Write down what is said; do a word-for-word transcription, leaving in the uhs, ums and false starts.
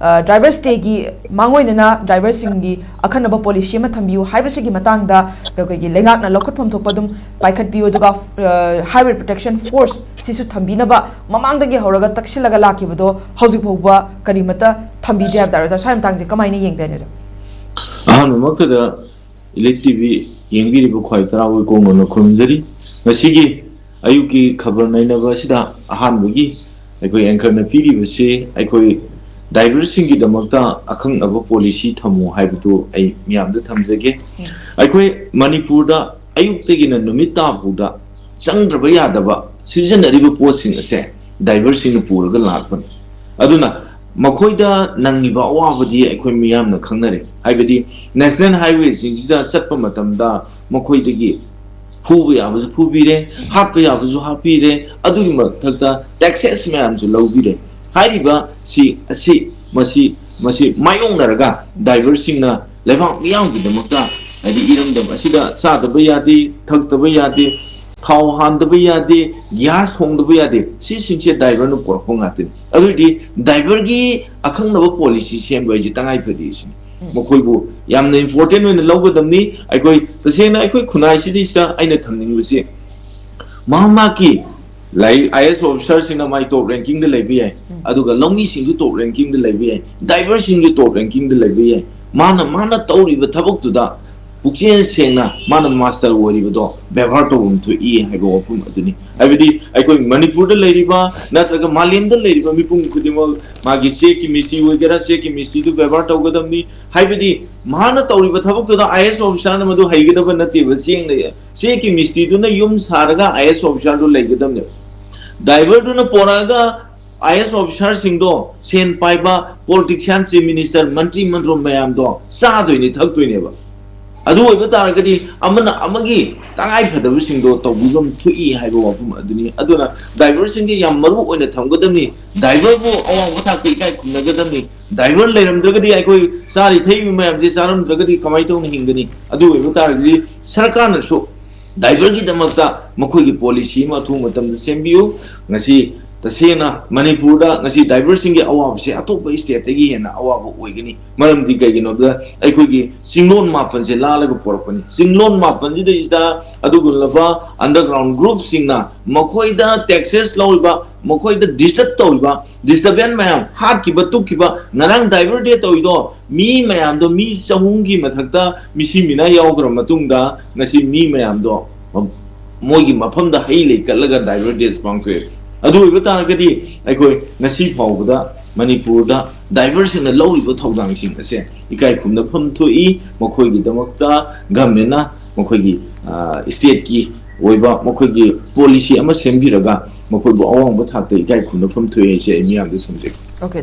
Drivers ꯗꯦꯒꯤ ꯃꯥꯡꯑꯣꯏꯅꯅ ꯗ꯭ꯔꯥꯏꯚꯔꯁꯤꯡꯒꯤ ꯑꯈꯟꯅꯕ ꯄꯣꯂꯤꯁꯤ ꯑꯃ ꯊꯝꯕꯤꯌꯨ ꯍꯥꯏꯕꯁꯤꯒꯤ ꯃꯇꯥꯡꯗ ꯑꯩꯈꯣꯏꯒꯤ ꯂꯩꯉꯥꯛꯅ ꯂꯧꯈꯠꯐꯝ ꯊꯣꯛꯄ ꯑꯗꯨꯝ ꯄꯥꯏꯈꯠꯄꯤꯌꯨ꯫ ꯑꯗꯨꯒ ꯍꯥꯏꯋꯦ ꯄ꯭ꯔꯣꯇꯦꯛꯁꯟ ꯐꯣꯔꯁ ꯁꯤꯁꯨ ꯊꯝꯕꯤꯅꯕ ꯃꯃꯥꯡꯗꯒꯤ ꯍꯧꯔꯒ ꯇꯛꯁꯤꯜꯂꯒ ꯂꯥꯛꯈꯤꯕꯗꯣ ꯍꯧꯖꯤꯛ ꯐꯥꯎꯕ ꯀꯔꯤꯃꯠꯇ ꯊꯝꯕꯤꯗꯦ ꯍꯥꯏꯕ ꯇꯥꯔꯦ꯫ ꯑꯣꯖꯥ, ꯁ꯭ꯋꯥꯏ ꯃꯇꯥꯡꯁꯦ ꯀꯃꯥꯏꯅ ꯌꯦꯡꯕꯤꯔꯅꯤ, ꯑꯣꯖꯥ? ꯑꯍꯥꯟꯕꯃꯛꯇꯗ ꯏꯂꯤꯠ ꯇꯤ ꯚꯤ ꯌꯦꯡꯕꯤꯔꯤꯕ ꯈ꯭ꯋꯥꯏ ꯇꯔꯥꯕꯨ ꯏꯀꯣꯡ ꯀꯣꯡꯅ ꯈꯨꯔꯨꯝꯖꯔꯤ꯫ ꯉꯁꯤꯒꯤ ꯑꯌꯨꯛꯀꯤ ꯈꯕꯔ ꯅꯩꯅꯕ ꯑꯁꯤꯗ ꯑꯍꯥꯟꯕꯒꯤ ꯑꯩꯈꯣꯏ ꯑꯦꯡꯀꯔꯅ ꯄꯤꯔꯤꯕꯁꯤ ꯑꯩꯈꯣꯏ ꯗ꯭ꯔꯥꯏꯚꯔꯁꯤꯡꯒꯤꯗꯃꯛꯇ ꯑꯈꯪꯅꯕ ꯄꯣꯂꯤꯁꯤ ꯊꯝꯃꯨ ꯍꯥꯏꯕꯗꯨ ꯑꯩ ꯃꯤꯌꯥꯝꯗ ꯊꯝꯖꯒꯦ꯫ ꯑꯩꯈꯣꯏ ꯃꯅꯤꯄꯨꯔꯗ ꯑꯌꯨꯛꯇꯒꯤꯅ ꯅꯨꯃꯤꯠ ꯇꯥ ꯐꯥꯎꯗ ꯆꯪꯗ꯭ꯔꯕ ꯌꯥꯗꯕ, ꯁꯤꯖꯤꯟꯅꯔꯤꯕ ꯄꯣꯠꯁꯤꯡ ꯑꯁꯦ ꯗ꯭ꯔꯥꯏꯚꯔꯁꯤꯡꯅ ꯄꯨꯔꯒ ꯂꯥꯛꯄꯅꯤ꯫ ꯑꯗꯨꯅ ꯃꯈꯣꯏꯗ ꯅꯪꯉꯤꯕ ꯑꯋꯥꯕꯗꯤ ꯑꯩꯈꯣꯏ ꯃꯤꯌꯥꯝꯅ ꯈꯪꯅꯔꯦ꯫ ꯍꯥꯏꯕꯗꯤ ꯅꯦꯁꯅꯦꯜ ꯍꯥꯏꯋꯦꯁꯤꯡꯁꯤꯗ ꯆꯠꯄ ꯃꯇꯝꯗ ꯃꯈꯣꯏꯗꯒꯤ ꯐꯨꯕ ꯌꯥꯕꯁꯨ ꯐꯨꯕꯤꯔꯦ, ꯍꯥꯠꯄ ꯌꯥꯕꯁꯨ ꯍꯥꯠꯄꯤꯔꯦ, ꯑꯗꯨꯒꯤ ꯃꯊꯛꯇ ꯇꯦꯛꯁꯦꯁ ꯃꯌꯥꯝꯁꯨ ꯂꯧꯕꯤꯔꯦ꯫ ꯍꯥꯏꯔꯤꯕ ꯁꯤ ꯑꯁꯤ ꯃꯁꯤ ꯃꯁꯤ ꯃꯥꯌꯣꯛꯅꯔꯒ ꯗ꯭ꯔꯥꯏꯚꯔꯁꯤꯡꯅ ꯂꯩꯕꯥꯛ ꯃꯤꯌꯥꯝꯒꯤꯗꯃꯛꯇ, ꯍꯥꯏꯗꯤ ꯏꯔꯝꯗꯝ ꯑꯁꯤꯗ ꯆꯥꯗꯕ ꯌꯥꯗꯦ, ꯊꯛꯇꯕ ꯌꯥꯗꯦ, ꯊꯥꯎ ꯍꯥꯟꯗꯕ ꯌꯥꯗꯦ, ꯒ꯭ꯌꯥꯁ ꯊꯣꯡꯗꯕ ꯌꯥꯗꯦ, ꯁꯤꯁꯤꯡꯁꯦ ꯗ꯭ꯔꯥꯏꯚꯔꯅ ꯄꯨꯔꯛꯄ ꯉꯥꯛꯇꯅꯤ꯫ ꯑꯗꯨ ꯑꯣꯏꯗꯤ ꯗ꯭ꯔꯥꯏꯚꯔꯒꯤ ꯑꯈꯪꯅꯕ ꯄꯣꯂꯤꯁꯤ ꯁꯦꯝꯕ ꯍꯥꯏꯁꯦ ꯇꯉꯥꯏ ꯐꯗꯦ ꯁꯤꯅꯤ꯫ ꯃꯈꯣꯏꯕꯨ ꯌꯥꯝꯅ ꯏꯝꯄꯣꯔꯇꯦꯟ ꯑꯣꯏꯅ ꯂꯧꯒꯗꯕꯅꯤ꯫ ꯑꯩꯈꯣꯏ ꯇꯁꯦꯡꯅ ꯑꯩꯈꯣꯏ ꯈꯨꯟꯅꯥꯏꯁꯤꯗꯩꯁꯤꯗ ꯑꯩꯅ ꯊꯝꯅꯤꯡꯕꯁꯤ, ꯃꯍꯥꯛ ꯃꯍꯥꯛꯀꯤ ꯂꯥꯏꯔꯤꯛ, ꯑꯥꯏ ꯑꯦꯁ ꯑꯣꯐꯤꯁꯥꯔꯁꯤꯡꯅ ꯃꯥꯏ ꯇꯣꯞ ꯔꯦꯡꯀꯤꯡꯗ ꯂꯩꯕ ꯌꯥꯏ, ꯑꯗꯨꯒ ꯂꯧꯃꯤꯁꯤꯡꯁꯨ ꯇꯣꯞ ꯔꯦꯡꯀꯤꯡꯗ ꯂꯩꯕ ꯌꯥꯏ, ꯗ꯭ꯔꯥꯏꯚꯔꯁꯤꯡꯁꯨ ꯇꯣꯞ ꯔꯦꯡꯀꯤꯡꯗ ꯂꯩꯕ ꯌꯥꯏ꯫ ꯃꯥꯅ ꯃꯥꯅ ꯇꯧꯔꯤꯕ ꯊꯕꯛꯇꯨꯗ ꯄꯨꯛꯆꯦꯜ ꯁꯦꯡꯅ ꯃꯥꯅ ꯃꯥꯁꯇꯔ ꯑꯣꯏꯔꯤꯕꯗꯣ ꯕꯦꯕꯥꯔ ꯇꯧꯐꯝ ꯊꯣꯛꯏ ꯍꯥꯏꯕ ꯋꯥꯐꯝ ꯑꯗꯨꯅꯤ꯫ ꯍꯥꯏꯕꯗꯤ ꯑꯩꯈꯣꯏ ꯃꯅꯤꯄꯨꯔꯗ ꯂꯩꯔꯤꯕ ꯅꯠꯇ꯭ꯔꯒ ꯃꯥꯂꯦꯝꯗ ꯂꯩꯔꯤꯕ ꯃꯤꯄꯨꯝ ꯈꯨꯗꯤꯡꯃꯛ ꯃꯥꯒꯤ ꯆꯦꯛꯀꯤ ꯃꯤꯁꯇ꯭ꯔꯤ ꯑꯣꯏꯒꯦꯔꯥ, ꯆꯦꯛꯀꯤ ꯃꯤꯁꯇ꯭ꯔꯤꯗꯨ ꯕꯦꯕꯥꯔ ꯇꯧꯒꯗꯕꯅꯤ꯫ ꯍꯥꯏꯕꯗꯤ ꯃꯥꯅ ꯇꯧꯔꯤꯕ ꯊꯕꯛꯇꯨꯗ ꯑꯥꯏ ꯑꯦꯁ ꯑꯣꯐꯤꯁꯥꯔꯅ ꯃꯗꯨ ꯍꯩꯒꯗꯕ ꯅꯠꯇꯦꯕ꯫ ꯆꯦꯛꯅ, ꯆꯦꯛꯀꯤ ꯃꯤꯁꯇ꯭ꯔꯤꯗꯨꯅ ꯌꯨꯝ ꯁꯥꯔꯒ ꯑꯥꯏ ꯑꯦꯁ ꯑꯣꯐꯤꯁꯥꯔꯗꯨ ꯂꯩꯒꯗꯕꯅꯦꯕ꯫ ꯗ꯭ꯔꯥꯏꯚꯔꯗꯨꯅ ꯄꯣꯔꯛꯑꯒ ꯑꯥꯏ ꯑꯦꯁ ꯑꯣꯐꯤꯁꯥꯔꯁꯤꯡꯗꯣ, ꯁꯦꯟ ꯄꯥꯏꯕ ꯄꯣꯂꯤꯇꯤꯛꯁꯤꯌꯥꯟ, ꯆꯤꯐ ꯃꯤꯅꯤꯁꯇꯔ, ꯃꯟꯇ꯭ꯔꯤ ꯃꯟꯗꯣꯟ ꯃꯌꯥꯝꯗꯣ ꯆꯥꯗꯣꯏꯅꯤ, ꯊꯛꯇꯣꯏꯅꯦꯕ꯫ ꯑꯗꯨ ꯑꯣꯏꯕ ꯇꯥꯔꯒꯗꯤ ꯑꯃꯅ ꯑꯃꯒꯤ ꯇꯉꯥꯏ ꯐꯗꯕꯁꯤꯡꯗꯣ ꯇꯧꯕꯤꯐꯝ ꯊꯣꯛꯏ ꯍꯥꯏꯕ ꯋꯥꯐꯝ ꯑꯗꯨꯅꯤ꯫ ꯑꯗꯨꯅ ꯗ꯭ꯔꯥꯏꯚꯔꯁꯤꯡꯒꯤ ꯌꯥꯝ ꯃꯔꯨ ꯑꯣꯏꯅ ꯊꯝꯒꯗꯕꯅꯤ꯫ ꯗ꯭ꯔꯥꯏꯚꯔꯕꯨ ꯑꯋꯥꯡꯕ ꯊꯥꯛꯇ ꯏꯀꯥꯏ ꯈꯨꯝꯅꯒꯗꯕꯅꯤ꯫ ꯗ꯭ꯔꯥꯏꯚꯔ ꯂꯩꯔꯝꯗ꯭ꯔꯒꯗꯤ ꯑꯩꯈꯣꯏ ꯆꯥꯔꯤ ꯊꯛꯏꯕ ꯃꯌꯥꯝꯁꯦ ꯆꯥꯔꯝꯗ꯭ꯔꯒꯗꯤ ꯀꯃꯥꯏꯅ ꯇꯧꯅ ꯍꯤꯡꯒꯅꯤ? ꯑꯗꯨ ꯑꯣꯏꯕ ꯇꯥꯔꯒꯗꯤ ꯁꯔꯀꯥꯔꯅꯁꯨ ꯗ꯭ꯔꯥꯏꯚꯔꯒꯤꯗꯃꯛꯇ ꯃꯈꯣꯏꯒꯤ ꯄꯣꯂꯤꯁꯤ ꯑꯃ ꯑꯊꯨꯕ ꯃꯇꯝꯗ ꯁꯦꯝꯕꯤꯌꯨ꯫ ꯉꯁꯤ ꯇꯁꯦꯡꯅ ꯃꯅꯤꯄꯨꯔꯗ ꯉꯁꯤ ꯗ꯭ꯔꯥꯏꯚꯔꯁꯤꯡꯒꯤ ꯑꯋꯥꯕꯁꯦ ꯑꯇꯣꯞꯄ ꯁ꯭ꯇꯦꯠꯇꯒꯤ ꯍꯦꯟꯅ ꯑꯋꯥꯕ ꯑꯣꯏꯒꯅꯤ꯫ ꯃꯔꯝꯗꯤ ꯀꯩꯒꯤꯅꯣꯗ ꯑꯩꯈꯣꯏꯒꯤ ꯆꯤꯡꯂꯣꯟ ꯃꯥꯄꯟꯁꯦ ꯂꯥꯜꯂꯒ ꯄꯣꯔꯛꯄꯅꯤ꯫ ꯆꯤꯡꯂꯣꯟ ꯃꯥꯄꯟꯁꯤꯗꯩꯁꯤꯗ ꯑꯗꯨꯒꯨꯝꯂꯕ ꯑꯟꯗꯔꯒ꯭ꯔꯥꯎꯟ ꯒ꯭ꯔꯨꯞꯁꯤꯡꯅ ꯃꯈꯣꯏꯗ ꯇꯦꯛꯁꯦꯁ ꯂꯧꯔꯤꯕ, ꯃꯈꯣꯏꯗ ꯗꯤꯁꯇꯔꯕ ꯇꯧꯔꯤꯕ, ꯗꯤꯁꯇꯔꯕꯦꯟꯁ ꯃꯌꯥꯝ, ꯍꯥꯠꯈꯤꯕ, ꯇꯨꯞꯈꯤꯕ, ꯉꯔꯥꯡ ꯗ꯭ꯔꯥꯏꯚꯔ ꯗꯦ ꯇꯧꯔꯤꯗꯣ, ꯃꯤ ꯃꯌꯥꯝꯗꯣ, ꯃꯤ ꯆꯍꯨꯝꯒꯤ ꯃꯊꯛꯇ ꯃꯤꯁꯤ ꯃꯤꯅꯥ ꯌꯥꯎꯈ꯭ꯔ ꯃꯇꯨꯡꯗ ꯉꯁꯤ ꯃꯤ ꯃꯌꯥꯝꯗꯣ ꯃꯣꯏꯒꯤ ꯃꯐꯝꯗ ꯍꯩ ꯂꯩ ꯀꯠꯂꯒ ꯗ꯭ꯔꯥꯏꯚꯔ ꯗꯦ ꯄꯥꯡꯊꯣꯛꯑꯦ꯫ ꯑꯗꯨ ꯑꯣꯏꯕ ꯇꯥꯔꯒꯗꯤ ꯑꯩꯈꯣꯏ ꯉꯁꯤ ꯐꯥꯎꯕꯗ ꯃꯅꯤꯄꯨꯔꯗ ꯗ꯭ꯔꯥꯏꯚꯔꯁꯤꯡꯅ ꯂꯧꯔꯤꯕ ꯊꯧꯗꯥꯡꯁꯤꯡ ꯑꯁꯦ ꯏꯀꯥꯏ ꯈꯨꯝꯅꯐꯝ ꯊꯣꯛꯏ꯫ ꯃꯈꯣꯏꯒꯤꯗꯃꯛꯇ ꯒꯃꯦꯟꯅ ꯃꯈꯣꯏꯒꯤ, ꯑ, ꯁ꯭ꯇꯦꯠꯀꯤ ꯑꯣꯏꯕ ꯃꯈꯣꯏꯒꯤ ꯄꯣꯂꯤꯁꯤ ꯑꯃ ꯁꯦꯝꯕꯤꯔꯒ ꯃꯈꯣꯏꯕꯨ ꯑꯋꯥꯡꯕ ꯊꯥꯛꯇ ꯏꯀꯥꯏ ꯈꯨꯝꯅꯐꯝ ꯊꯣꯛꯏ ꯍꯥꯏꯁꯦ ꯑꯩ ꯃꯤꯌꯥꯝꯗ ꯊꯝꯖꯒꯦ꯫ Okay,